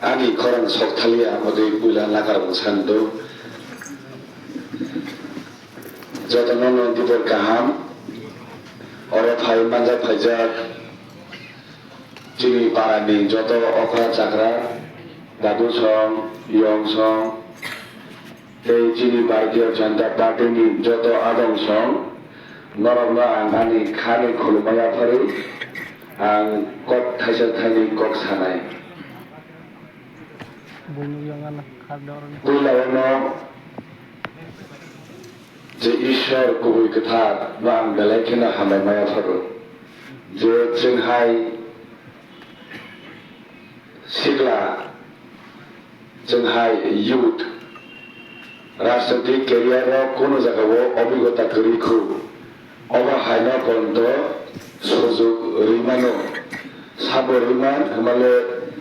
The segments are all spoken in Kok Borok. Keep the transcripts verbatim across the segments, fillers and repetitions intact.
Ani khorang sok thaliya, amo twi puila nakar mung sando. Jotono no dibor kaham. Oro phai manjak phaijak chini parani joto okra chakra, dadu song, yong song, tei chini Bharatiya Janata Party ni joto adong song, norokno ang ani khani khulumma yapharwi ang kok thaisa thainwi kok sanai. Puila ono je Ishwar kubui kwthar no ang belai kheno hambai maya pharo, je chwng hai sikla, chwng hai youth, rajnitik career o kunu jagao obigota kwrwi khu, obo haino poronto sujug rwi mano, sabo rwi man hwnmale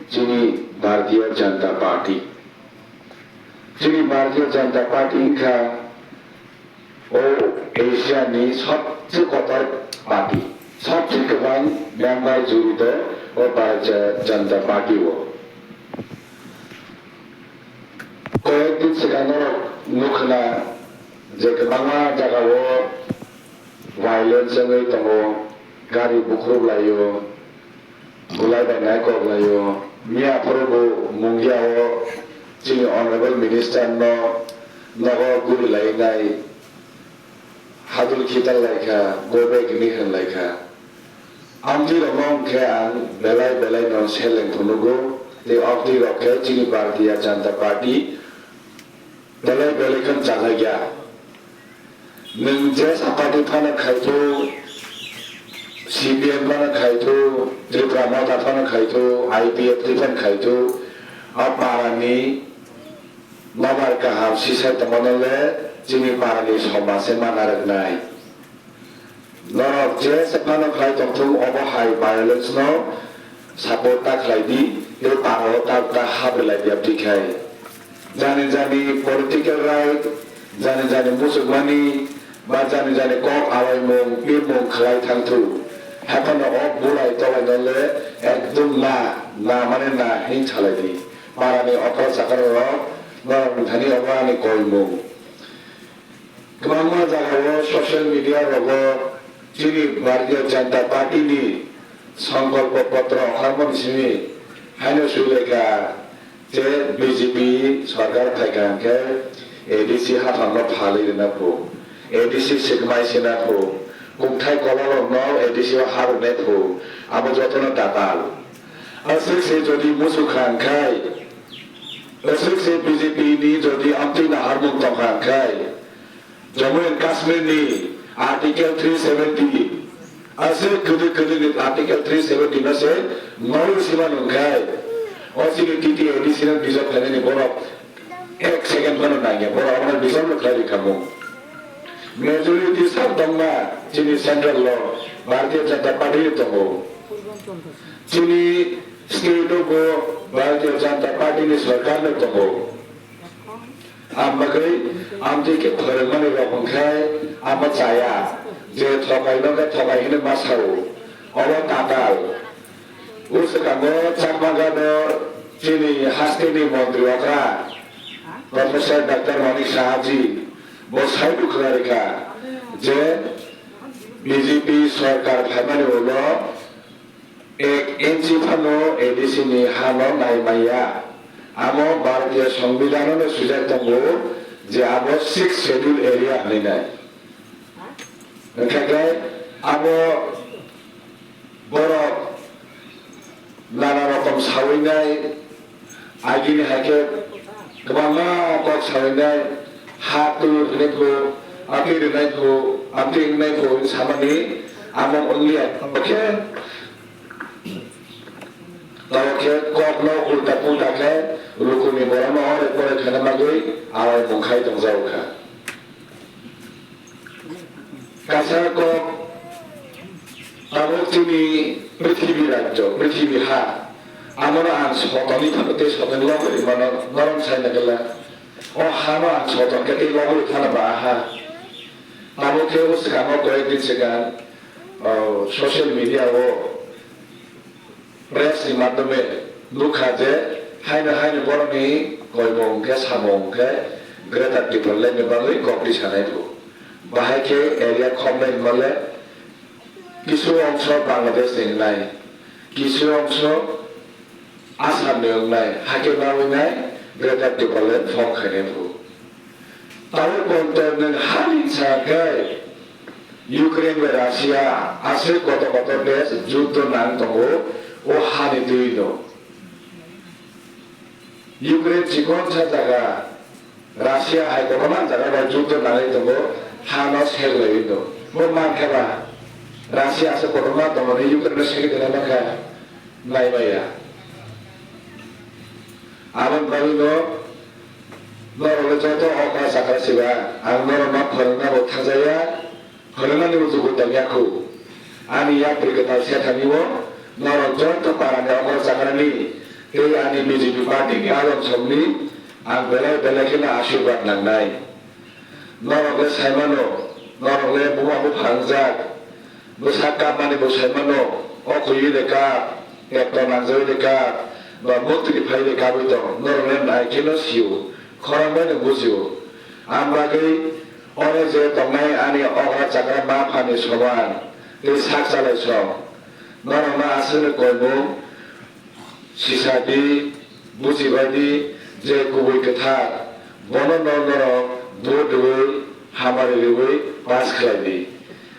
chini Bharatiya Janata Party. Chini Bharatiya Janata Party wngkha o Asia ni sobse kotor party, sobse kwbang member jorito o Bharatiya Janata Party o. Koyek din swkang norok nukhna je kwbangma jagao violence wngwi tongo, gari bukhruklaio, bulai bai nai koklaio. Miya phorobo Mungia o chini Honorable Minister no nogo guri lainai hadul khital laikha, go back hinwi hwn laikha. Amtwi rokno hwnkhe ang belai belai no seleng phunugo, tei amtwi rok khe chini Bharatiya Janata Party belai belai khe chajakya. Nwng jesa party phano khaithu, C P M phano khaithu, Tripura Motha phano khaithu, I P F T phano khaithu, a parani nobar kaham sisai tongmano le chini parani somaj se mana rwknai. Norok jesa phano khlai tongthung, obo hai violence no support ta khlai di, tei para o ta, ta habrwi lai di, abdi khai. Jani jani political right, jani jani muchukmani, ba jani jani kok awaimung, pirmung khlai thangthu. Haphano o bulai tolaino le ekdum na, na mane na hin salai di. Parani okra chakra rok, norok ni thani obo ani koimung. Kwbangma jagao social media rogo chini Bharatiya Janata Party ni Sankalpa Patra okharmani simi haino swilaikha je B J P sarkar phaikha hwnkhe A D C haphangno phalwi rwna phu, A D C swkmai sina phu, kukthai kolalrokno A D C o ha rwnai phu, abo jotono datal. Aswk se jodi muchukha hwnkhe, aswk se B J P ni jodi amtwi naharmung tongkha hwnkhe, Jammu and Kashmir ni Article three seventy, aswk kwdwi kwdwi ni Article three seventy no se nol sima nungkhai, o chini T T A D C no bijap khlainani borok ek second phano nangya, borok abono bijap no khlai rikha mung. Majority sak tongma chini central o Bharatiya Janata Party ni tongo, chini state o bo Bharatiya Janata Party ni sarkar no tongo. Ang bagwi amtwi khe phwrwngmani rok hwnkhe amo chaya je thokai no khe thokai hinwi ma sao, obo tatal. O swkango Chakma gano chini hasteni montri okra Professor Doctor Manik Saha ji bo sai bwkhwna rikha je B J P sarkar phaimani ulo ek inchi phano A D C ni hano nai manya. Amo Bharatiya Songbidan no swijak tongo je abo Sixth Schedule area hinwi nai. Hwnkhe khe abo borok nana rokom sawi nai, agini hai khe kwbangma kok sawi nai, ha twi rwnai phu, atwi rwnai phu, amtwi wngnai phu hinwi samani amo wngliya. Tamo khe, tamo khe kokno ulta pulta khe lukurni borokno orek porek khaina bagwi arai mung khai tongjago kha. Kaisa kok tabuk chini prithibi rajyo, prithibi ha, amono ang sotoni phano tei sotoni logori mano, norok sai na kela. O hano ang soton khe tei logori phano ba ha. Tabuk khe o swkango koyek din swkang, o, social media o press ni madhyome nukha je Haino haino borokni koimung hwnkhe samung hwnkhe Greater Tipraland ni bagwi kok tisanai phu. Bahai khe area khopnai hwnbahle kisu ongso Bangladesh ni wngnai, kisu ongso Assam ni wngnai, hakhe nawi nai Greater Tipraland form khainai phu. Tabuk kontor nwng hani sa khe Ukraine bai Russia aswk kotor kotor desh juddo nang tongo o hani twi no. Ukraine chikon sa jaga, Russia hai kotorma jaga bai juddo nangwi tongo, hano sek laiwi tongo. Bo mankhe ba Russia aswk kotorma tongmani Ukraine no segwi tongna mankha, nai maya. Aboni bagwino norok le joto okra chakra siba, ang norok no phwrwngna bo thajaya. Phwrwngnani ujugo tongya khu. Ani yapri kwtal sethani o norok joto parani okra chakrani tei ani B J P party ni along songni ang belai belai kheno asirwad nangnai. Norok le saimano, norok le buma bupha wngjak, bwsa kapmani bo saimano, o khuiwi le kap, ekto nangjagwi le kap, ba motri phai le kapwi tong, norok le nai kheno sio, khorang bai no bujio. Ang bagwi Oro je tongnai ani okra chakra ma phani soman tei sak chalai song. Norokno aswkni koimung sisadi, bujibaidi je kubui kwthar, bono no norok vote rwui, hamari rwui pass khlaidi.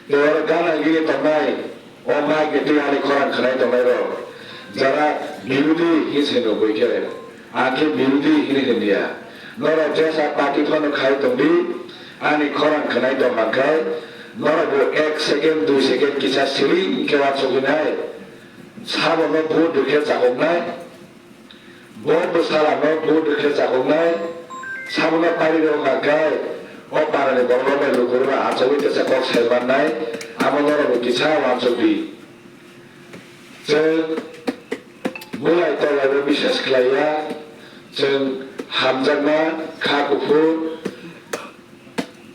Tei oro gana gini tongnai O mic ni twi ani khorang khwnai tongnai rok, jara birudi hin se nugwi khe, ang khe birudi hini hinliya. Norok jesa party phano khai tongdi, ani khorang khwnai tong mankhe, norok bo ek second, dui second kisa siring khe uansugwi nai, sabono vote rwkhe chakoknai. Bo bwsala no vote rwkhe chakoknai, sabono pari rw hwnkha khe, o parani borok rok bai lukurok no achugwi teisa kok sai mannai, amo norok bo kisa uansukdi. Chwng bulai tolai bo bisas khlaiya, chwng hamjakma, kha kuphur,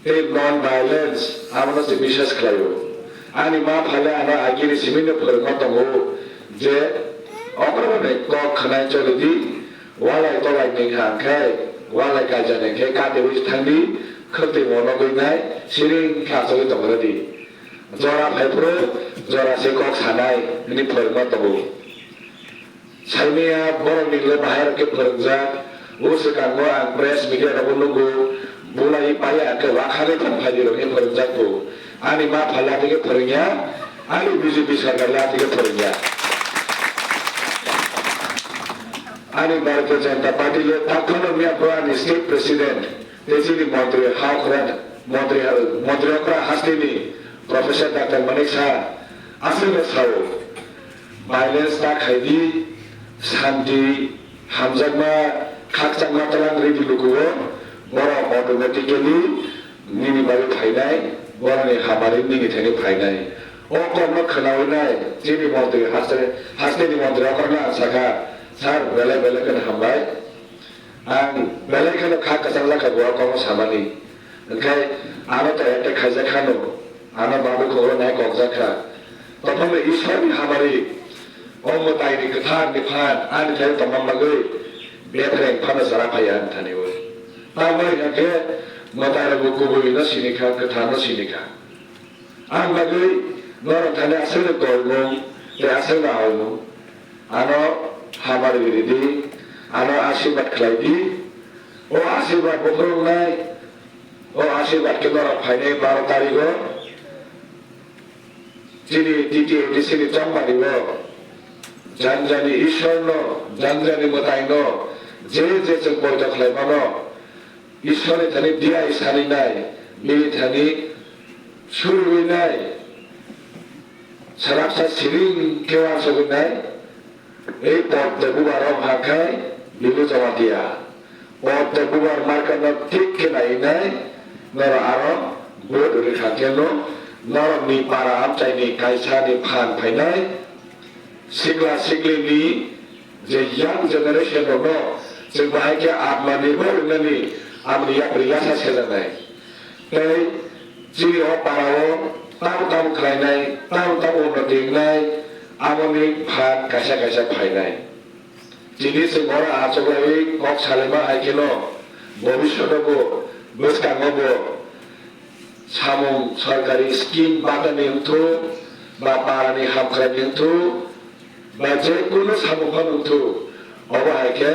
tei non-violence, abono se bisas khlaio. Ani ma phale ano agini simino phwrwngma tongo je, okrokni kok khwnai choli di, walai tolai ni kha khe, walai kaijani khe katiwi thangdi, khwtwimo nogwi nai, siring khe achugwi tongre di. Jora phaiphuru, jora se kok sanai, hwnwi phwrwngma tongo. Saimanya borokni le bahai rok khe phwrwngjak. O swkango ang press media rogo nugo, bulai paiya khe wakhani thang phaidi rok khe phwrwngjak bo. Ani ma pha lathi khe phwrwngya, ani B J P sarkar lathi khe phwrwngya. Ani Bharatiya Janata Party le takhano miya bo ani state president. Tei chini montri ha okra, montri, montri okra hasteni Professor Doctor Manik Saha aswkno sao, violence ta khaidi, santi, hamjakma, khakchangma twlang ridi lukuo, borok automatically nini bagwi phainai, borokni hamari nini thani phainai. O kokno khwnawi nai, chini montri haste, hasteni montri okorno ang sakha, sir, belai belai kheno hambai. Ang belai kheno kha kwchang jakha bo o kokno samani. Hwnkhe ano to attack khaijak khano, ano babu khogro nai kokjak kha. Tophano Ishwarni hamari, o mwtaini kwtharni phan ani thani tongma bagwi bephreng phano chara phaiya ani thani o. Tamoni hwnkhe mwtai rokbo kubui no sini kha, kwthar no sini kha. Ang bagwi norok thani aswkno koimung tei aswkno aoimung. Ano hamari ridi, ano asirwad khlai di. O asirwad buphuruknai, o asirwad khe norok phainai baro tarigo. Chini T T A D C ni chongmani o janjani Ishwarno, janjani mwtaino je je chwng poito khlai mano, Ishwarni thani diya isani nai, bini thani surwi nai, saraksa siring khe uansugwi nai, ei Poddo bubar rok hakhai Bilu Jamatia. Poddo bubar markano thik khe nai nai, norok aro vote rwkha kheno, norokni para amchaini kaisani phan phainai, sikla siklini je young generation rokno chwng bahai khe atma nirbhor wngnani amoni yapri yasa sejaknai. Tei chini o para o tamo tamo khlainai, tamo tamo unnoti wngnai, amoni phan kaisa kaisa phainai. Tini chwng oro achuklaiwi kok salaima hai kheno, bobishoto bo, bwskango bo samung sorkari scheme bagani wngthu, ba parani hamkrai ni wngthu, ba je kunu samung phano wngthu, obo hai khe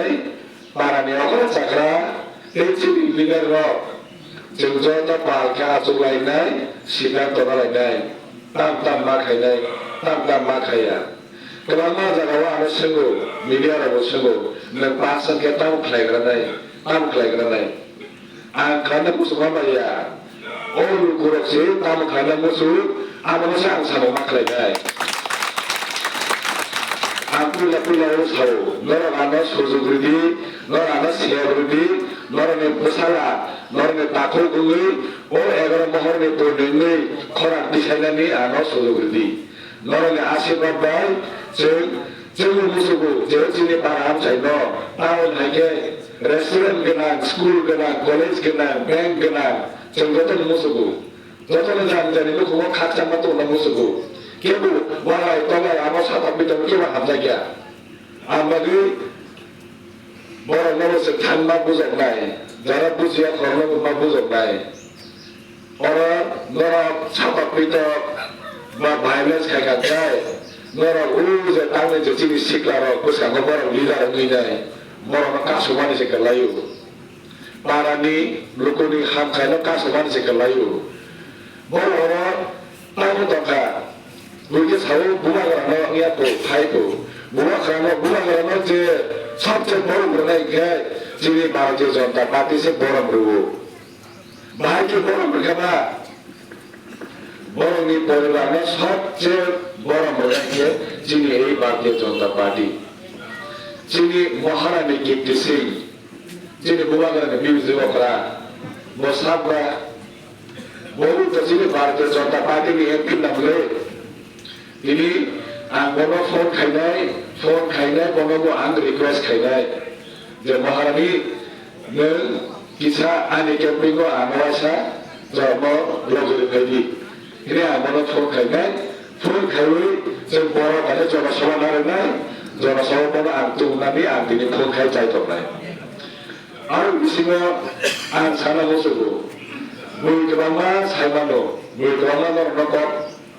parani okra chakra tei chini leader rok chwng joto pal khe achuklainai, siddhanto nalainai, tam tam ma khainai, tam tam ma khaiya. Kwbangma jagao ano swngo, media rogo swngo, nwng pass wngkhe tamo khlaigra nai, tamo khlaigra nai. Ang khlaina muchungma maya. O lukurok se tamo khlaina muchung, abono se ang samung ma khlainai. Ang puila puila o sao, norok ano sujug ridi, norok ano siyok ridi, norokni bwsala, norokni takhuk wngwi, o egaroh mohorni purni wngwi khorang tisainani ano sujug ridi. Norokni asirwad bai chwng, chwngno musugo, je chini para amchaino, town hai khe restaurant gwnang, school gwnang, college gwnang, bank gwnang, chwng jotono musugo. Jotono jani jani nukhungo khakchangma tongna musugo. Kebo walai tolai amo sata pitabo kebo hamjakya. Ang bagwi borokno bo se thanma bujoknai, jara bujiya khorokno bo ma bujoknai. Oro norok satok pitok ba violence khai kha khe, norok o je tangni je chini sikla rok bwskango borok leader wngwi nai, borokno kasumani se kwlaio. Parani lukuni hamkhaino kasumani se kwlaio. Borok oro tamo tongkha, buikhe sao bubagrano wngya kho, phai kho. Bubagrano, bubagrano je sabse borom rwnai khe chini Bharatiya Janata Party se borom rwo. Bahai khe borom rwkha ba? Borokni poribarno sobse borom rwkha khe chini ei Bharatiya Janata Party. Chini Maharani Kirti Singh, chini bubagrani bibi okra, bo sabra, bo to chini Bharatiya Janata Party ni M P nang le. Tini ang bono phone khainai, phone khainai, bono bo ang request khainai je, Maharani, nwng kisa ani camping o ano waisa jormo logori phai di. Hini ang bono phone khainai, phone khaiwi chwng borok bai Jona Sabha narwknai, Jona Sabha bono ang tubunani ang tini phone khai chai tongnai. Ang bisingo ang sana musugo, bui kwbangma sai mano, bui kwbangma norokno kok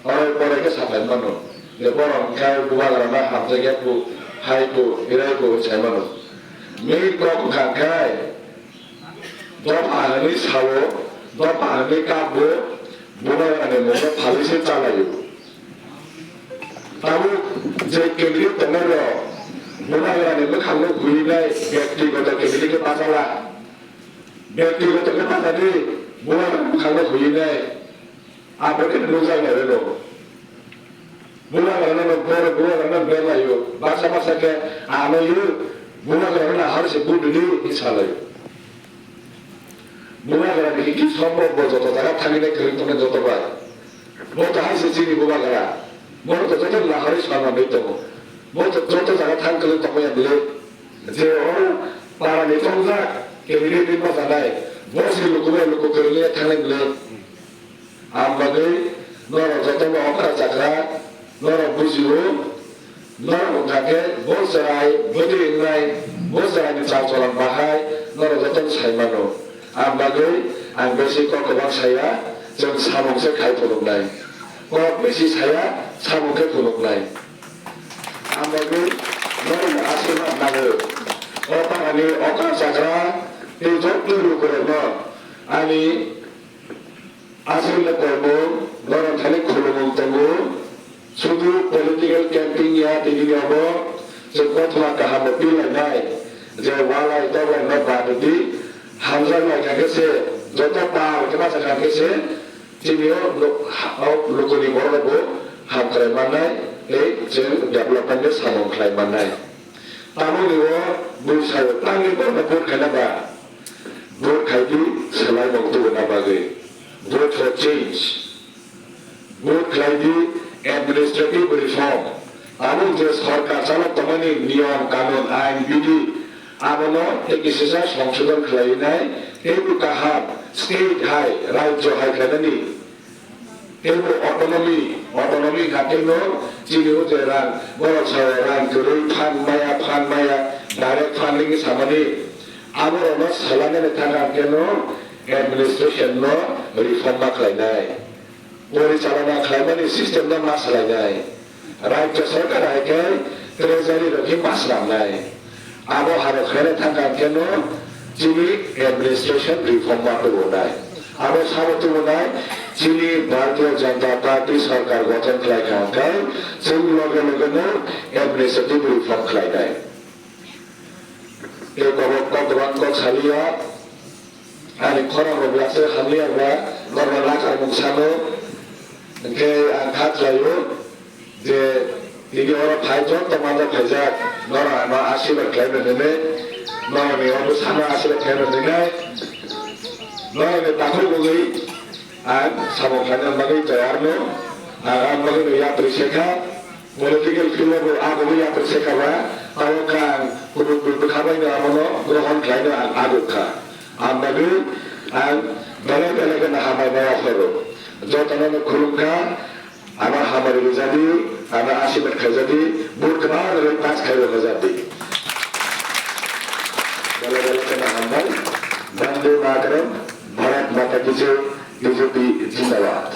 Oro pore khe sapai mano, je borok hwnkhe bubagrano hamjakya bu, hai bu, hirai bu sai mano. Mui kok wngkha khe dopha hwnwi sao, dopha hwnwi kap bo, bubagrani mungno phalwi se chalaio. Tabuk je candidate tongnai rok, bubagrani mwkhangno huinai, byaktigoto candidate khe bachala, byaktigoto khe bachadi, bubagrani mwkhangno huinai. Abo khe nukjak nai rw. Bubagrano no boro bubagrano belaio. Baksa baksa khe ano yo bubagrano no har se budini hinwi salaio. Bubagrani hiki sombo bo joto jaga thangwi nai kwrwng tongnai joto bai. Bo to hai se chini bubagra. Bo to joto nahari sama bai tongo. Bo to joto jaga thang kwrwng tongmaya bwle. Je oro para ni tongjak candidate ni bwsa nai. Bo se luku bai luku kwrwngya thangnai bwle. Ang bagwi norok jotono okra chakra, norok bujio, norok wngkha khe bo chwrai bwtwi wngnai, bo chwraini chal cholang bahai norok jotono sai mano. Ang bagwi ang besi kok kwbang saya, chwng samung se khai phunuknai. Kok besi saya, samung khe phunuknai. Ang bagwi norokni asirwad nango. O parani okra chakra tei joto lukurokno ani aswk le koimung, norok thani khulumung tongo. Sudu political camping ya tini ni obo, je kothoma kaham bo pilainai, je walai toklai no bad di, hamjak lai kha khe se, joto pal khe masa kha khe se, tini o lo-, ha-, o lukuni borok bo hamkrai mannai, tei je development ni samung khlai mannai. Tamoni o bwsai tangwi borok no vote khaina ba, vote khai di, swlai mung tubuna bagwi. Vote for change. Vote khlai di administrative reform. Abo je sorkar chalok tongmani niyom, kanun, ain, bidi, abono tei kisisa songsodon khlaiwi nai, teibo kaham state hai, rajyo hai khlainani, teibo autonomy, Autonomy hingkha khe no chini o je rang, borok sao rang kwrwi phan maya, phan maya, direct funding samani, aborokno swlainani thangkha khe no administration no reform ma khlainai, porichalona khlaimani system no ma swlainai, Rajya Sarkar hai khe treasury rok khe ma swnamnai. Abo haro khaina thangkha khe no chini administration reform ma tubunai. Abo sabo tubunai chini Bharatiya Janata Party sarkar gothon khlai kha hwnkhe chwng loge loge no administrative reform khlainai. Tei kobok kok kwbang kok saliya, ani khorang rok yakse hamliya ba, norok lakar mung sano, hwnkhe ang kha khlaio. Je tini oro phai joto mano phaijak, norok ano asirbad khlai rw nini, norokni obo sana asirbad khlai rw nini, norokni takhuk wngwi ang samung khlaina bagwi tayar no, ang ang bagwi no yapri se kha, political field o bo ang bo yapri se kha ba, tabok kha ang kubun kubun bwkha bai no abono grohon khlai no ang aguk kha, ang bagwi ang belai belai kheno hambai maya pharo, jotono no khulum kha. Ano hamari rijadi, ano asirbad khaijadi, vote kwbang rwi pass khai rw khaijadi. Belai belai kheno hambai. Vande Mataram, Bharat Mata ki Jai, B J P Zindabad.